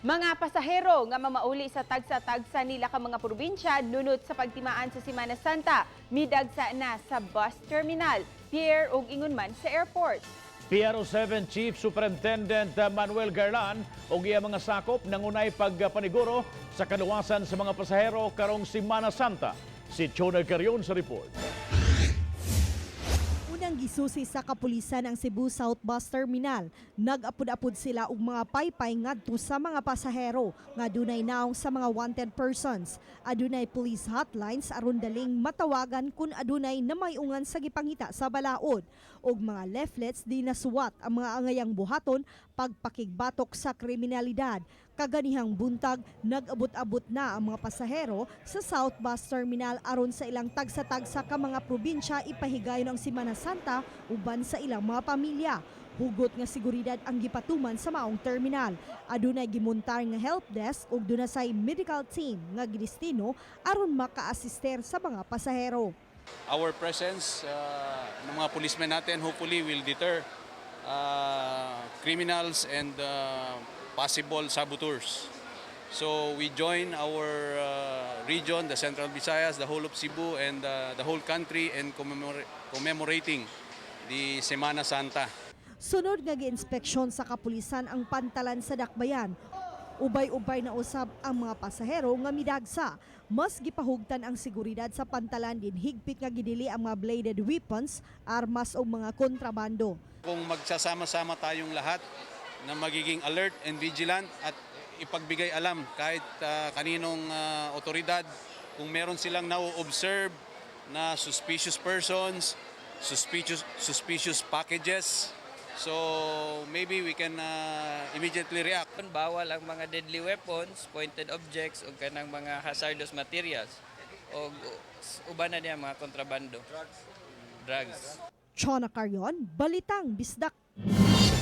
Mga pasahero nga mamauli sa tagsa-tagsa nila ka mga probinsya nunot sa pagtimaan sa Semana Santa, midagsa na sa bus terminal, pier ug ingon man sa airport. PRO 7 Chief Superintendent Manuel Garlan ug iya mga sakop nangunay pagpaniguro sa kaluwasan sa mga pasahero karong Semana Santa. Si Chona Carion sa report. Unang gisusi sa kapulisan ang Cebu South Bus Terminal. Nag-apod-apod sila og mga paypay ngadto sa mga pasahero nga dunay naong sa mga wanted persons. Adunay police hotlines aron daling matawagan kung adunay namayungan sa gipangita sa balaod. Og mga leaflets di nasuwat ang mga angayang buhaton pagpakigbatok sa kriminalidad. Kaganihang buntag, nag-abot-abot na ang mga pasahero sa South Bus Terminal aron sa ilang tagsa-tagsa ka mga probinsya ipahigayon ang Semana Santa uban sa ilang mga pamilya. Hugot nga seguridad ang gipatuman sa maong terminal. Adunay gimontar nga help desk ug duna say medical team nga gidestino aron makaasister sa mga pasahero. Our presence ng mga policemen natin hopefully will deter criminals and possible saboteurs. So we join our region, the Central Visayas, the whole of Cebu and the whole country in commemorating the Semana Santa. Sunod nga giinspeksyon sa kapulisan ang pantalan sa Dakbayan. Ubay-ubay na usab ang mga pasahero nga midagsa. Mas gipahugtan ang seguridad sa pantalan din higpit nga gidili ang mga bladed weapons, armas o mga kontrabando. Kung magsasama-sama tayong lahat na magiging alert and vigilant at ipagbigay alam kahit kaninong otoridad kung meron silang na-observe na suspicious persons, suspicious packages. So maybe we can immediately react. Bawal ang mga deadly weapons, pointed objects ug kanang mga hazardous materials ug uban na niya mga kontrabando. Drugs. Drugs. Chona Carion, Balitang Bisdak.